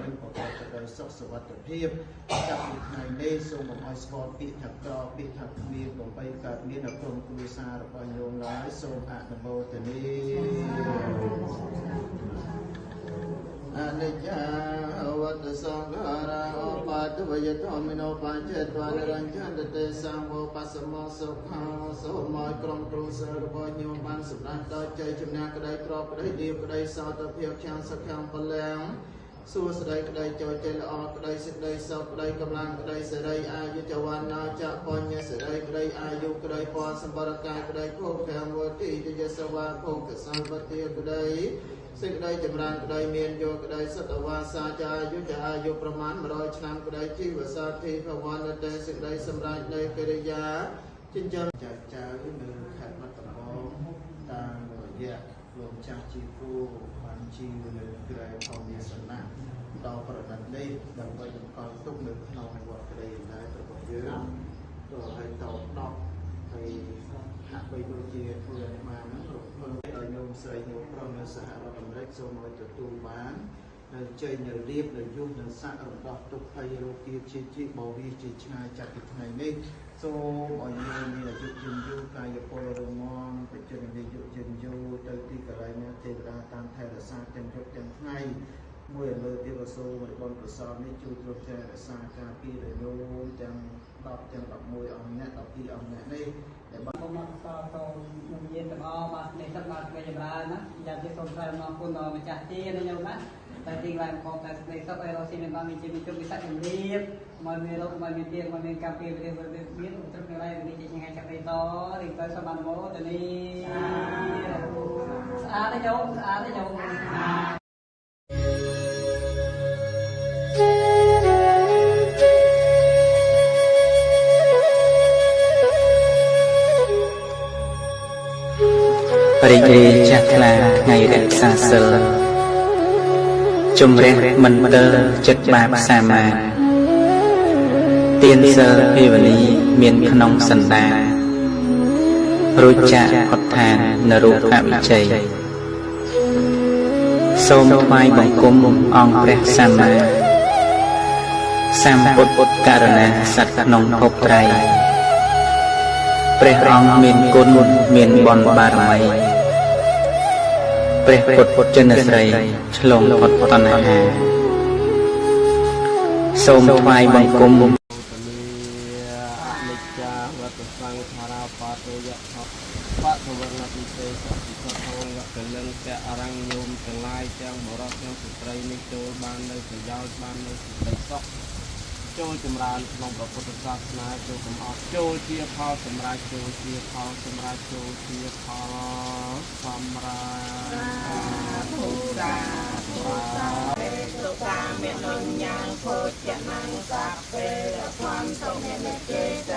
នឹងប្រកបទៅដោយសុខសុវត្ថិភាពចាប់ពីថ្ងៃនេះសូមកុំឲ្យស្គាល់ពាក្យថាក្រពាក្យថាគ្មានបំបីកើតមាននៅក្នុងគ្រួសាររបស់ញោមឡើយសូមអនុមោទនាអនិច្ចាវត្តសង្ខារាឧបាទវយធមិនោបញ្ចេត្វានិរញ្ចន្តទេសង្វបសមសុខោសូមឲ្យក្រុមគ្រួសាររបស់ញោមបានសម្រេចដោយជ័យជំនះក្តីទ្រព្យក្តីលៀបក្តីសោតភាពឆានសុខំពលំសួស្តីក្តីចូលចិត្តល្អក្តីសេចក្តីសុខក្តីកម្លាំងក្តីសេរីអាយុចវណ្ណោចបញ្ញសេរីក្តីអាយុក្តីពណ៌សម្បរកាយក្តីភោគវតិយសវាភោគសម្បត្តិក្តីសេចក្តីចម្រើនក្តីមានយោក្តីសតវាសាចាយុចាអាយុប្រមាណ100ឆ្នាំក្តីជីវសាធិភវន្តទេសេចក្តីសម្រេចនៃកិរិយាចិញ្ចឹមចៅចៅនៅខេត្តបាត់ដំបងតាមរយៈលោកម្ចាស់ជីគូបានជីនៅក្រែធម្មសនៈដល់ប្រណិតនេះដើម្បីតម្កល់ទុកនៅក្នុងវត្តក្តីដែររបស់យើងក៏ឲ្យតប10ហើយហាក់បីដូចជាធ្វើអាត្មាហ្នឹងរំភើបដល់ញោមស្រីញោមប្រុសនៅសហរដ្ឋអាមេរិកសូមឲ្យទទួលបាននៅជ័យនៅលៀបនៅយុះនៅស័ករំដោះទុក្ខភ័យរោគាជាជាបវិជាឆ្ងាយចាប់ពីថ្ងៃនេះសូមឲ្យញោមមានអាយុយឺនយូរកាយពលរងំបច្ចុប្បន្នអាយុយឺនយូរទៅទីកន្លែងណាទេវតាតាមថែរក្សាទាំងយប់ទាំងថ្ងៃមួយលើទៀតក៏សូមឲ្យបុណ្យកុសលនេះជួយទ្រទ្រង់រក្សាការពារដល់ញោមទាំង10ទាំង11អង្គអ្នក12អង្គអ្នកនេះដែលបានមកសរសូមញញៀនទាំងអស់បាទនេះទឹកបាទក្តីចម្រើនណាយ៉ាងជាសូមថ្លែងអំណរគុណដល់ម្ចាស់ទានញោមណាតែទីកន្លែងផងតែសេចក្តីសុខឲ្យរស់ស៊ីមានបានមានជាមានជុំវិស័យជំរាបមកមានរោគមកមានទានមកមានកម្មពីមានឧទ្រពនៅឡើយនេះជាថ្ងៃចាប់នេះតរៀងទៅសូមអនុមោទនាស្អាតទេញោមស្អាតទេញោមរីករាយចាស់ថ្លាថ្ងៃរក្សាសិលជំរះមិនទើចិត្តបាបសាមាទានសិលភាវនីមានក្នុងសន្តានរួចចាកផុតឋាននរូបវិជ័យសូមថ្វាយបង្គំអង្គព្រះសម្មាសម្ពុទ្ធករណាសត្វក្នុងភពត្រៃព្រះអង្គមានគុណមានបុណ្យបារមីព្រះពុទ្ធចិនស្រីឆ្លងផុតតណ្ហាសូមថ្វាយបង្គំអនិច្ចាវត្តសង្ខារាបាតុយៈបទវណ្ណពិសេសពិសុទ្ធងកលិងតអរងញោមទាំងឡាយទាំងបរិសុទ្ធទាំងស្ត្រីនេះចូលបាននៅប្រយោជន៍បាននៅសេចក្តីសុខចូលចម្រើនក្នុងព្រះពុទ្ធសាសនាចូលកំអត់ចូលជាផលសម្រាប់ចូលជាផលសម្រាប់ចូលជាផលសម្រាប់សាធុសាធុសាមេនញ្ញាភោជនੰសាពេរភន្តមេមេចេត